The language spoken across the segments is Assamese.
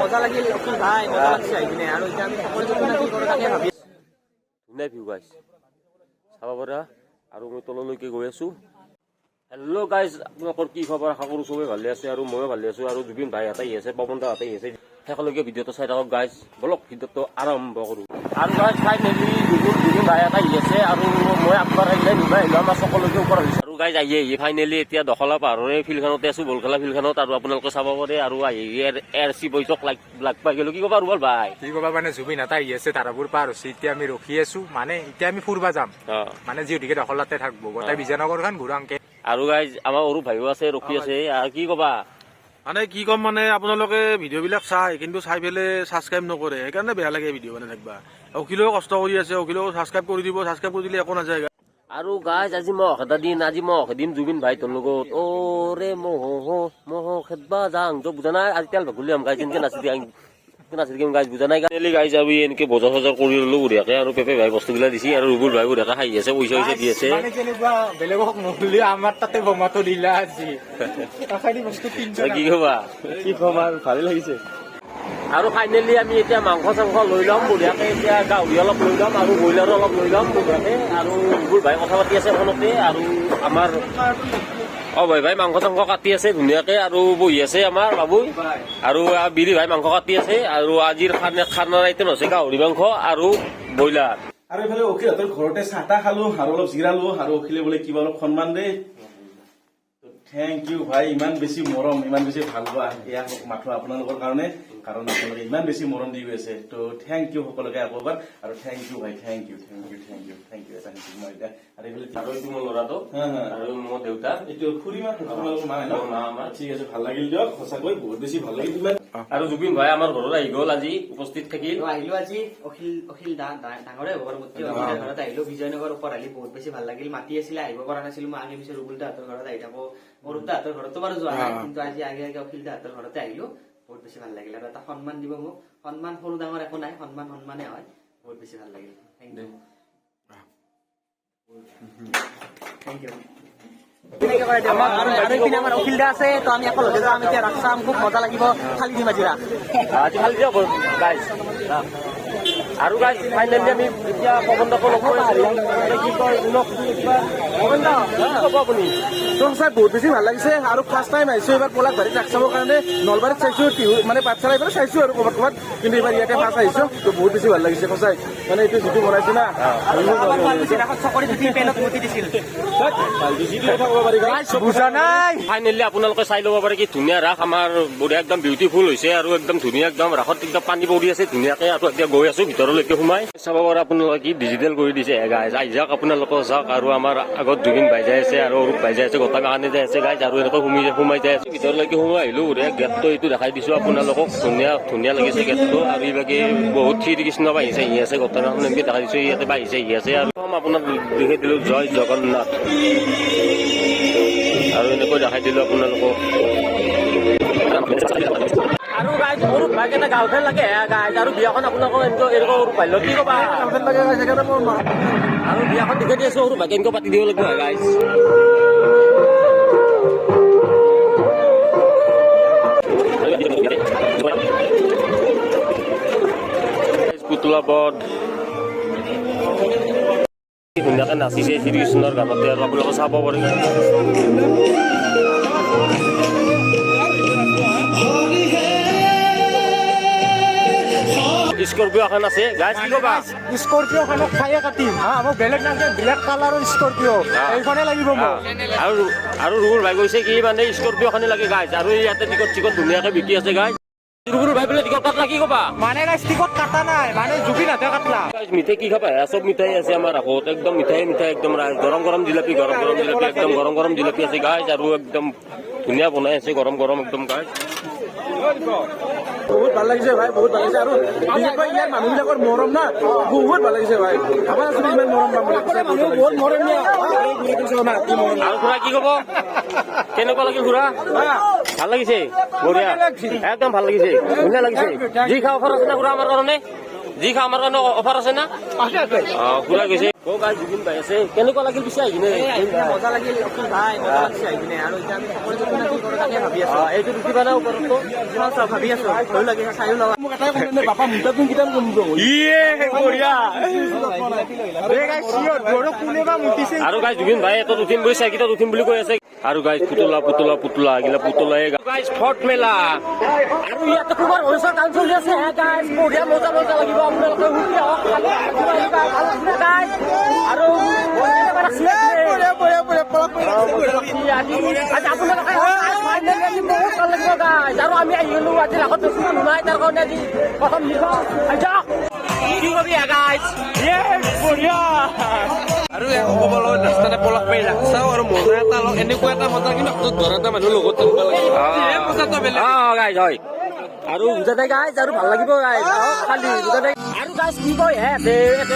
মজা লাগিল অখিল ভাই, মজা লাগছে আহি কিনে। আৰু এতিয়া আমি চাকৰি না কি কৰোঁ তাকে ভাবি। ধুনীয়া ভিউ গাইজ, চাব পাৰা। আৰু মই তললৈকে গৈ আছোঁ। হেল্ল' গাইজ, আপোনালোকৰ কি খবৰ? আশা কৰোঁ চবেই ভালে আছে আৰু ময়ো ভালে আছোঁ। আৰু জুবিন ভাই এটা আহি আছে, পৱন দা আহি আছে। শেষলৈকে ভিডিঅ'টো চাই থাকক গাইজ। বলক, ভিডিঅ'টো আৰম্ভ কৰোঁ। আৰু গাইজ, ফাইনেলি জুবিন ভাই এটা আহি আছে আৰু মই আগবাঢ় আহিলে নিবা আহিলোঁ আমাৰ সকলোকে ওপৰত আহিছোঁ। আৰু গাইজ, আহি আহি ফাইনেলি এতিয়া দখলা পাহাৰৰে ফিল্ডখনতে আছোঁ, বল খেলা ফিল্ডখনত। আৰু আপোনালোকে চাব পাৰে। আৰু আহি এৰ চি বইচক লাগ লাগ পাই গ'লো। কি ক'বা ৰুবল ভাই? কি ক'বা মানে, জুবিন এটা আহি আছে, ধাৰাপুৰ পাৰ হৈছে। এতিয়া আমি ৰখি আছো, মানে এতিয়া আমি ফুৰবা যাম। মানে যিহেতুকে দখলাতে থাকবো, গোটেই বিজয়নগৰখন ঘূৰাংকে। আৰু গাইজ, আমাৰ অৰূপ ভাইও আছে, ৰখি আছে। আৰু কি ক'বা? মানে কি ক'ম, মানে আপোনালোকে ভিডিঅ'বিলাক চাই, কিন্তু চাই পেলাই ছাবস্ক্ৰাইব নকৰে, সেইকাৰণে বেয়া লাগে ভিডিঅ' বনাই থাকিবা। অখিলেও কষ্ট কৰি আছে, অখিলেও ছাবস্ক্ৰাইব কৰি দিব। ছাবস্ক্ৰাইব কৰি দিলে একো নাযায়। আৰু গাইজ, আজি মহ খেদা দিন। আজি মহ খেদিম জুবিন ভাই তোৰ লগত। অ' ৰে মহ মহ খেদবা যাং তো, বুজা নাই? আজি তেল ভাগুলি আম গাইজ, এনেকে নাচি দিম, নাচি দিম গাইজ, বুজা নাই? গাইজ, গাইজ, আৰু এনেকে বজাৰ চজাৰ কৰি ললো বঢ়িয়াকে। আৰু পেপে ভাই বস্তুবিলাক দিছি আৰু ৰুবুল ভাই বঢ়িয়াকে খাই আছে, পইচা পইচা দি আছে। মানে কেনেকুৱা, বেলেগক নহ'লে আমাৰ তাতে বোমাটো দিলা আজি কাষাৰি বস্তু 300। কি ক'বা? কি ক'ম আৰু, ভালে লাগিছে। আৰু ফাইনেলি আমি এতিয়া মাংস চাংস লৈ ল'ম বঢ়িয়াকে। এতিয়া গাহৰি অলপ লৈ ল'ম আৰু ব্ৰইলাৰো অলপ লৈ ল'ম বঢ়িয়াকে। আৰু ৰুবুল ভাই কথা পাতি আছে ফোনতে। আৰু আমাৰ অ ভাই ভাই মাংস চাংস কাটি আছে ধুনীয়াকে। আৰু বহি আছে আমাৰ বাবু আৰু বিৰি ভাই মাংস কাটি আছে। আৰু আজিৰ খানাৰ আইটেম হৈছে গাহৰি মাংস আৰু ব্ৰইলাৰ। আৰু এইফালে অখিলহঁতৰ ঘৰতে চাহ তাহ খালো আৰু অলপ জিৰালো। আৰু অখিলে বোলে কিবা অলপ সন্মান দে। Thank U ভাই, ইমান বেছি মৰম, ইমান বেছি ভাল পোৱা, এয়া মাথো আপোনালোকৰ কাৰণে, কাৰণ আপোনালোকে ইমান বেছি মৰম দি গৈ আছে। তো thank U সকলোকে আকৌ এবাৰ। আৰু thank U ভাই, thank you, thank you, thank you, thank you. এটা thank U মই এতিয়া। আৰু এইফালে আৰু এইটো মোৰ ল'ৰাটো। হা, হা। আৰু মোৰ দেউতা। এইটো খুৰীমা, তোমালোকৰ মা ন? মোৰ মা আমাৰ। ঠিক আছে, ভাল লাগিল দিয়ক, সঁচাকৈ বহুত বেছি ভাল লাগিল ইমান। আৰু জুবিন ভাই আমাৰ ঘৰত আহি গ'ল, আজি উপস্থিত থাকিল। তো আহিলো আজি অখিল অখিল দা ডাঙৰে হ'ব বাৰু মোতকে। অখিলৰ ঘৰত আহিলো, বিজয়নগৰ ওপৰ আহি বহুত বেছি ভাল লাগিল। মাতি আছিলে, আহিব পৰা নাছিলো মই। আগে পিছে ৰুবুল দাহঁতৰ ঘৰত আহি থাকো, অৰূপ দাহঁতৰ ঘৰতো বাৰু যোৱা নাই, কিন্তু আজি আগে আগে অখিল দাহঁতৰ ঘৰতে আহিলো। বহুত বেছি ভাল লাগিল। আৰু এটা সন্মান দিব মোক। সন্মান সৰু ডাঙৰ একো নাই, সন্মান সন্মানে হয়। বহুত বেছি ভাল লাগিল। Thank U, thank U. আৰু এইপিনে আমাৰ অখিল দা আছে। তো আমি একেলগে যাম এতিয়া ৰাস চাম, খুব মজা লাগিব। খালি দিম আজি ৰাস। আজি খালি দিয়ক গাইজ। আৰু গাইজ, ফাইনেলি আমি এতিয়া পৱন দাকো লগ পাইছো। কি কয়, শুনক কিবা। পৱন দা, কি ক'ব আপুনি? তো সঁচাই বহুত বেছি ভাল লাগিছে। আৰু ফাৰ্ষ্ট টাইম আহিছো এইবাৰ পলাশবাৰীত ৰাস চাবৰ কাৰণে। নলবাৰীত চাইছো, টিহু মানে পাঠশালা এইবাৰ চাইছো আৰু ক'ৰবাত ক'ৰবাত, কিন্তু এইবাৰ ইয়াতে ফাৰ্ষ্ট আহিছো। তো বহুত বেছি ভাল লাগিছে সঁচাই। মানে এইটো যিটো বনাইছে না, ধৰিব নোৱাৰি। ৰাসত চকৰিত উঠি পেনত মুতি দিছিল। যিটো কথা ক'ব পাৰি guys। বুজা নাই? ফাইনেলি আপোনালোকে চাই ল'ব পাৰে কি ধুনীয়া ৰাস আমাৰ, বঢ়িয়া একদম বিউটিফুল হৈছে। আৰু একদম ধুনীয়া, একদম ৰাসত একদম পানী পৰি আছে ধুনীয়াকে। আৰু এতিয়া গৈ আছো ভিতৰলৈকে সোমাই। চাব পাৰে আপোনালোকে কি ডিজিটেল কৰি দিছে গাইজ। আহি যাওক আপোনালোকে, যাওক। আৰু আমাৰ আগত জুবিন ভাই যাই আছে আৰু অৰূপ ভাই যাই আছে, গোটাই মাখানে যাই আছে গাইজ। আৰু এনেকৈ সোমাই সোমাই যাই আছো, ভিতৰলৈকে সোমাই আহিলো বঢ়িয়া। গেটটো এইটো দেখাই দিছো আপোনালোকক, ধুনীয়া ধুনীয়া লাগিছে গেটটো। আৰু এইভাগে বহুত শ্ৰীকৃষ্ণ বাঢ়িছে আহি আছে, গোটাই মাখানে এনেকৈ দেখাই দিছো, ইয়াতে বাঢ়িছে আহি আছে। আৰু আপোনাক দেখাই দিলো, জয় জগন্নাথ। আৰু এনেকৈ দেখাই দিলো আপোনালোকক। আৰু গাইজ, অৰূপ ভাইক এটা গাৰ্লফ্ৰেণ্ড লাগে গাইজ। আৰু বিয়াখন আপোনালোকক এনেকৈ এনেকৈ অৰূপ ভাই কি ক'বা? গাৰ্লফ্ৰেণ্ড লাগে guys, সেইকাৰণে মোৰ আৰু বিয়াখন দেখাই দি আছো, অৰূপ ভাইক এনেকৈ পাতি দিব লাগিব গাইজ। পুতলা বধ ধুনীয়াকে নাচিছে শ্ৰীকৃষ্ণৰ গানতে। আৰু আপোনালোকে চাব পাৰে। স্কৰপিঅ এখন আছে গাইজ, কি ক'বা? স্কৰপিঅ খনক খায়ে কাটিম। হা, মোক বেলেগ নালাগে, ব্লেক কালাৰৰ স্কৰপিঅ এইখনে লাগিব মোক। আৰু আৰু ৰুবুল ভাই কৈছে কি মানে স্কৰপিঅ খনে লাগে গাইজ। আৰু ইয়াতে টিকট চিকট ধুনীয়াকে বিকি আছে গাইজ। ৰুবুল ভাই বোলে টিকট কাটলা, কি ক'বা? মানে গাইজ, টিকট কাটা নাই, মানে জুবিনহঁতে কাটলা। গাইজ, মিঠাই কি খাবা? এয়া চব মিঠাই আছে আমাৰ আগত, একদম মিঠাই মিঠাই একদম গৰম গৰম জিলাপি, গৰম গৰম জিলাপি, একদম গৰম গৰম জিলাপি আছে গাইজ। আৰু একদম ধুনীয়া বনাই আছে, গৰম গৰম একদম গাইজ। বহুত ভাল লাগিছে ভাই, বহুত ভাল লাগিছে। আৰু বিশেষকৈ ইয়াৰ মানুহবিলাকৰ মৰম না, বহুত ভাল লাগিছে ভাই। ভাবা নাছিলো ইমান মৰম পাম বুলি। বহুত মৰম। আৰু খুৰা কি ক'ব, কেনেকুৱা লাগিল খুৰা? ভাল লাগিছে, বঢ়িয়া, একদম ভাল লাগিছে, ধুনীয়া লাগিছে। যি খা অফাৰ আছে না খুৰা আমাৰ কাৰণে? যি খা আমাৰ কাৰণে অফাৰ আছে না? অ, খুৰা গৈছে। গাইজ, জুবিন ভাই আছে, কেনেকুৱা লাগিল পিছে আহি কিনে? মজা লাগিল অখিল ভাই, মজা লাগছে আহি কিনে। আৰু এতিয়া আমি সকলো যিটো কি কৰোঁ তাকে ভাবি আছো। এইটো উঠিবা না ওপৰতো? চাওঁ চাওঁ ভাবি আছো, ভয়ো লাগিছে, চাইও লওঁ। মোক এটাই কম, বাপা মুঠা তুমি কিতাপ কমিব। আৰু গাইজ, জুবিন ভাই এটাত উঠিম বুলি, চাইকেলত উঠিম বুলি কৈ আছে। আৰু গাইজ, পুতলা পুতলা পুতলা এইগিলা পুতলাই। গাইজ, ফৰ্ট মেলা আৰু ইয়াতে কুমাৰ হৰিছৰ কাম চলি আছে। গাইজ, বঢ়িয়া মজা মজা লাগিব, আপোনালোকে উঠি আহক, গাইজ। আৰু আজি আপোনালোকে আজি বহুত ভাল লাগিব গাইজ। আৰু আমি আহি গ'লো আজি, লাখত বেছি মানুহ নাই, তাৰ কাৰণে আজি প্ৰথম নিশা যাওক। কি কবি গাইজ? বঢ়িয়া। আৰু ক'ব লগত ৰাস্তাতে পলস পাৰি ৰাস্তাও আৰু মজা এটা লগ, এনেকুৱা এটা মজা, কিন্তু হাতত ধৰা এটা মানুহ লগত থাকিব লাগে, মজাটো বেলেগ। গাইজ, হয় আৰু বুজা নাই গাইজ, আৰু ভাল লাগিব গাইজ, খালি বুজা নাই। আৰু গাইজ, কি কয় হে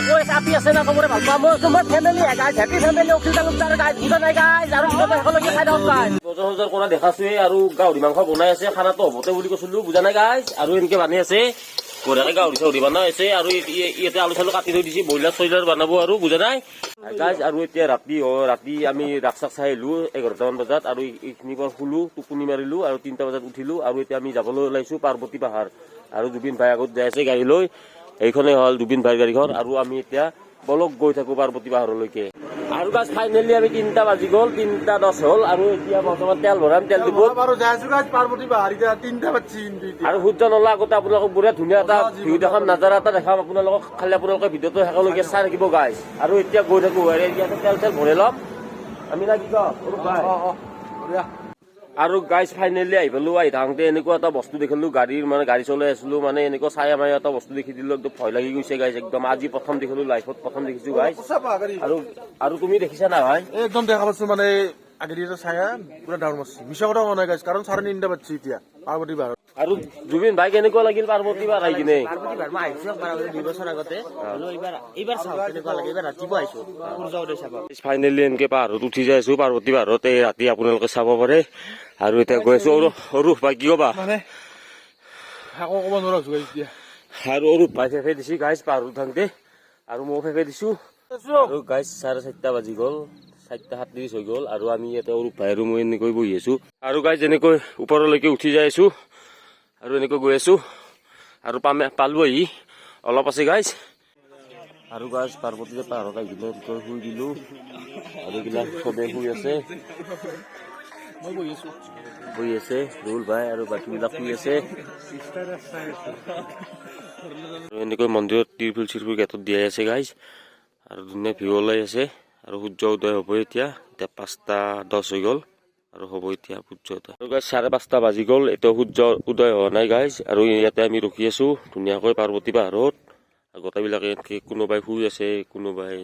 কৈ আপি আছে না, চবৰে ভাল পাওঁ মই, মই family guys, happy family Akhil Talukdar guys, বুজা নাই গাইজ। আৰু সকলোকে চাই থাকক গাইজ। বজাৰ সজাৰ কৰা দেখাছোৱে আৰু গাহৰি মাংস বনাই আছে, খানাটো হ'বতে বুলি কৈছিলো, বুজা নাই গাইজ। আৰু এনেকে বনাই আছে বঢ়িয়াকে, গাহৰি চাহৰি বনাই আছে। আৰু ইয়াতে আলু চালু কাটি থৈ দিছে, ব্ৰইলাৰ চইলাৰ বনাব আৰু, বুজা নাই গাইজ। আৰু এতিয়া ৰাতি, ৰাতি আমি ৰাস চাস চাই আহিলো 11টামান বজাত, আৰু এইখিনি পৰা শুলো, টোপনি মাৰিলো আৰু 3টা বজাত উঠিলো। আৰু এতিয়া আমি যাবলৈ ওলাইছো পাৰ্বতী পাহাৰ। আৰু জুবিন ভাই আগত যাই আছে গাড়ী লৈ, এইখনেই হ'ল জুবিন ভাইৰ গাড়ীখন। আৰু আমি এতিয়া বলক গৈ থাকো পাৰ্বতী পাহাৰলৈকে। আৰু গাইজ, ফাইনেলি আমি 3টা বাজি গ'ল, 3টা 10 হ'ল। আৰু এতিয়া বৰ্তমান তেল ভৰাম তেল ডিপুত। আৰু সূৰ্য নলা আগতে আপোনালোকক বঢ়িয়া ধুনীয়া এটা ভিউ দেখাম, নাজাৰা এটা দেখাম আপোনালোকক। খালি আপোনালোকে ভিডিঅ'টো শেষলৈকে চাই থাকিব গাইজ। আৰু এতিয়া গৈ থাকো, ইয়াতে তেল চেল ভৰাই ল'ম আমি, না কি কওঁ? আৰু গাইজ, ফাইনেলি আহি পালো। আহি থাকোঁতে এনেকুৱা এটা বস্তু দেখিলো, গাড়ীৰ মানে গাড়ী চলাই আছিলো, মানে এনেকুৱা চাই আমাৰ এটা বস্তু দেখি দিলো, একদম ভয় লাগি গৈছে গাইজ। একদম আজি প্ৰথম দেখিলো, লাইফত প্ৰথম দেখিছো গাইজ। আৰু আৰু তুমি দেখিছা না ভাই? একদম দেখা পাচ্ছো, মানে আগেদি এটা ছায়া পুৰা ডাউন মাৰছি। মিছা কথা কোৱা নাই গাইজ, কাৰণ 3:30 বাজছে এতিয়া পাৰ্বতী পাহাৰত। আৰু জুবিন ভাই, কেনেকুৱা লাগিল পাৰ্বতী পাহাৰ আহি কিনে? পাৰ্বতী পাহাৰ মই আহিছো একবাৰ আগতে, 2 বছৰ আগতে। এইবাৰ এইবাৰ চাওঁ কেনেকুৱা লাগে। এইবাৰ ৰাতিপুৱা আহিছো সূৰ্য উদয় চাব। ফাইনেলি এনেকে পাহাৰত উঠি যাই আছো পাৰ্বতী পাহাৰত, এই ৰাতি আপোনালোকে চাব পাৰে। আৰু এতিয়া গৈ আছো। আৰু অৰূপ ভাই, কি কবা? মানে একো ক'ব নোৱাৰা হৈছো গাইজ এতিয়া। আৰু অৰূপ ভাই ফেফে দিছি গাইজ পাহাৰত উঠাওঁতে, আৰু ময়ো ফেফে দিছো। আৰু গাইজ, 4:30 বাজি গ'ল, 4টা 37 হৈ গ'ল। আৰু আমি ইয়াতে অৰূপ ভাই আৰু মই এনেকৈ বহি আছো। আৰু গাইজ, এনেকৈ ওপৰলৈকে উঠি যাই আছো আৰু এনেকৈ গৈ আছো আৰু পামে, পালো আহি, অলপ আছে গাইজ। আৰু গাইজ, পাৰ্বতী পাহাৰত আহি কিনে এনেকৈ শুই দিলো আৰু এইবিলাক চবে শুই আছে, শুই আছে ৰুল ভাই আৰু বাকীবিলাক শুই আছে। আৰু এনেকৈ মন্দিৰত তিৰফুল চিৰফুল গেটত দিয়াই আছে গাইজ। আৰু ধুনীয়া ভিউ ওলাই আছে আৰু সূৰ্য উদয় হ'ব এতিয়া। এতিয়া 5টা 10 হৈ গ'ল আৰু হ'ব এতিয়া সূৰ্য উদয়। আৰু গাইজ, 5:30 বাজি গ'ল, এতিয়া সূৰ্য উদয় হোৱা নাই গাইজ। আৰু ইয়াতে আমি ৰখি আছো ধুনীয়াকৈ পাৰ্বতী পাহাৰত। আৰু গোটেইবিলাকে এনেকে কোনোবাই শুই আছে, কোনোবাই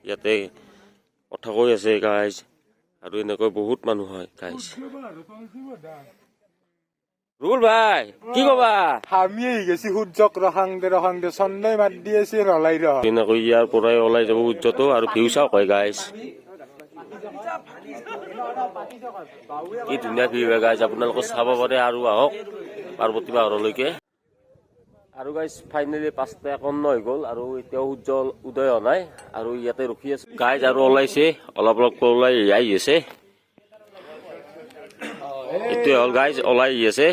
ইয়াতে কথা কৈ আছে গাইজ। আৰু এনেকৈ বহুত মানুহ হয় গাইজ। ৰুল ভাই, কি কবা? আমি আহি গেছি সূৰ্যক ৰখাংদে ৰখাংদে, চন্দ্ৰই মাত দি আছে ৰলাই ৰ। এনেকৈ ইয়াৰ পৰাই ওলাই যাব সূৰ্যটো। আৰু ভিউ চাওক হয় গাইজ, কি ধুনীয়া ভিউ হয় গাইজ, আপোনালোকে চাব পাৰে। আৰু আহক পাৰ্বতী পাহাৰলৈকে। আৰু গাইজ, ফাইনেলি 5টা 51 হৈ গ'ল আৰু এতিয়াও সূৰ্য উদয় হোৱা নাই আৰু ইয়াতে ৰখি আছো গাইজ। আৰু ওলাইছে, অলপ অলপ ওলাই আহি আছে। এইটোৱে হ'ল গাইজ, ওলাই আহি আছে।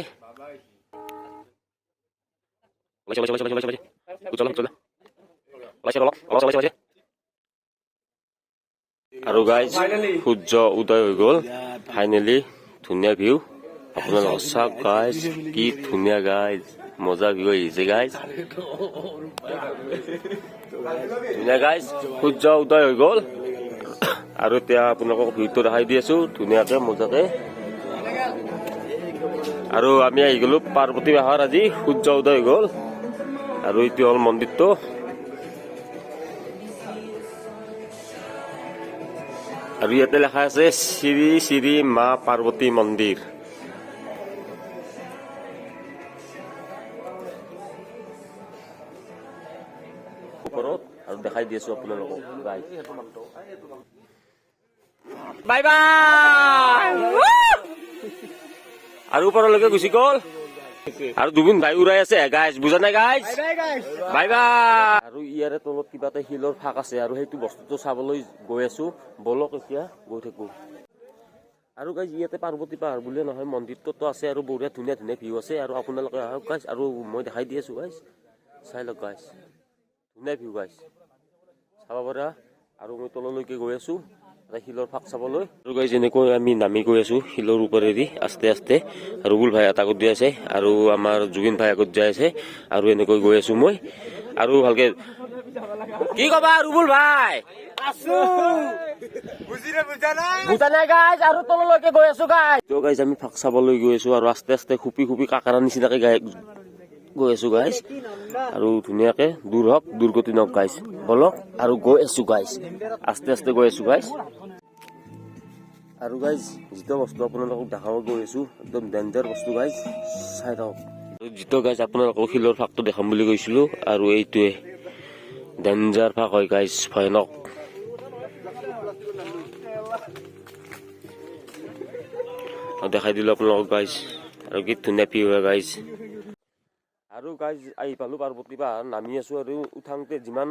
ওলাইছে, ওলাইছে, ওলাইছে, ওলাইছে, ওলাইছে, ওলাইছে, ওলাইছে, অলপ অলপ ওলাইছে, ওলাইছে। আৰু গাইজ, সূৰ্য উদয় হৈ গ'ল ফাইনেলি। ধুনীয়া ভিউ, আপোনালোক চাওক গাইজ, কি ধুনীয়া গাইজ, মজা ভিউ আহিছে গাইজ, ধুনীয়া গাইজ। সূৰ্য উদয় হৈ গ'ল আৰু এতিয়া আপোনালোকক ভিউটো দেখাই দি আছো ধুনীয়াকে মজাকে। আৰু আমি আহি গ'লো পাৰ্বতী পাহাৰ, আজি সূৰ্য উদয় হৈ গ'ল। আৰু এইটো হ'ল মন্দিৰটো। আৰু ইয়াতে লেখা আছে শ্ৰী শ্ৰী মা পাৰ্বতী মন্দিৰ। ওপৰত আৰু দেখাই দি আছো আপোনালোকক। Bye bye. আৰু ওপৰলৈকে গুচি গ'ল। আৰু জুবিন ভাই উৰাই আছে গাইজ, বুজা নাই গাইজ? Bye bye. আৰু ইয়াৰে তলত কিবা এটা শিলৰ ফাঁক আছে আৰু সেইটো বস্তুটো চাবলৈ গৈ আছো। বলক, এতিয়া গৈ থাকো। আৰু গাইজ, ইয়াতে পাৰ্বতী পাহাৰ বুলিয়ে নহয়, মন্দিৰটোতো আছে আৰু বঢ়িয়া ধুনীয়া ধুনীয়া ভিউ আছে। আৰু আপোনালোকে আহক গাইজ, আৰু মই দেখাই দি আছো গাইজ। চাই লওক গাইজ, ধুনীয়া ভিউ গাইজ, চাব পাৰা। আৰু মই তললৈকে গৈ আছো এটা শিলৰ ফাঁক চাবলৈ। আৰু গাইজ, এনেকৈ আমি নামি গৈ আছো শিলৰ ওপৰেদি আস্তে আস্তে। ৰুবুল ভাই এটা আগত যাই আছে আৰু আমাৰ জুবিন ভাই আগত যাই আছে। আৰু এনেকৈ গৈ আছো মই। আৰু ভালকে কি কবা ৰুবুল ভাই? বুজা নাই গাইজ। আৰু তললৈকে গৈ আছো গাইজ। তো গাইজ, আমি ফাঁক চাবলৈ গৈ আছো আৰু আস্তে আস্তে খুপি খুপি কাকাৰা নিচিনাকে গাই গৈ আছো গাইজ। আৰু ধুনীয়াকে দূৰ হওক, দুৰ্গতি নহওক গাইজ। বলক, আৰু গৈ আছো গাইজ, আস্তে আস্তে গৈ আছো গাইজ। আৰু গাইজ, যিটো বস্তু আপোনালোকক দেখাব গৈ আছো, একদম ডেঞ্জাৰ বস্তু গাইজ, চাই থাকক। আৰু যিটো গাইজ আপোনালোকক শিলৰ ফাঁকটো দেখাম বুলি কৈছিলো, আৰু এইটোৱে ডেঞ্জাৰ ফাঁক হয় গাইজ, ভয়ানক। আৰু দেখাই দিলো আপোনালোকক গাইজ, আৰু কি ধুনীয়া ভিউ হয় গাইজ। আৰু গাইজ, আহি পালো পাৰ্বতী পাহাৰ, নামি আছো। আৰু উঠাওঁতে যিমান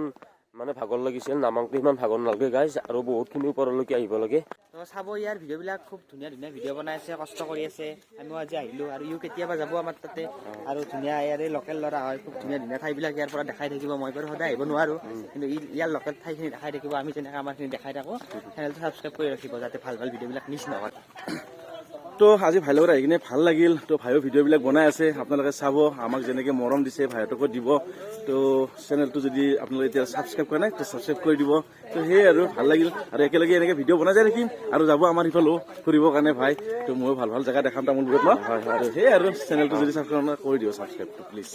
মানে ভাগৰ লাগিছিল, নামাওঁতে সিমান ভাগৰ নালাগে গাইজ। আৰু বহুতখিনি ওপৰলৈকে আহিব লাগে। তো চাব ইয়াৰ ভিডিঅ'বিলাক, খুব ধুনীয়া ধুনীয়া ভিডিঅ' বনাই আছে, কষ্ট কৰি আছে। আমিও আজি আহিলো আৰু ইও কেতিয়াবা যাব আমাৰ তাতে। আৰু ধুনীয়া ইয়াৰে লোকেল ল'ৰা হয়, খুব ধুনীয়া ধুনীয়া ঠাইবিলাক ইয়াৰ পৰা দেখাই থাকিব। মই বাৰু সদায় আহিব নোৱাৰো, কিন্তু ই ইয়াৰ লোকেল ঠাইখিনি দেখাই থাকিব, আমি যেনেকৈ আমাৰখিনি দেখাই থাকো। চেনেলটো ছাবস্ক্ৰাইব কৰি ৰাখিব, যাতে ভাল ভাল ভিডিঅ'বিলাক মিছ নহয়। তো আজি ভাইৰ লগত আহি কিনে ভাল লাগিল। তো ভাইও ভিডিঅ'বিলাক বনাই আছে, আপোনালোকে চাব। আমাক যেনেকে মৰম দিছে, ভাইহঁতকো দিব। তো চেনেলটো যদি আপোনালোকে এতিয়া ছাবস্ক্ৰাইব কৰা নাই, তো ছাবস্ক্ৰাইব কৰি দিব। তো সেয়ে আৰু ভাল লাগিল। আৰু একেলগে এনেকে ভিডিঅ' বনাই যাই থাকিম। আৰু যাব আমাৰ ইফালেও ফুৰিবৰ কাৰণে ভাই। তো ময়ো ভাল ভাল জেগা দেখাম তামোলপুৰত ন। হয় হয়। সেয়ে আৰু চেনেলটো যদি ছাবস্ক্ৰাইব কৰি দিব ছাবস্ক্ৰাইবটো প্লিজ।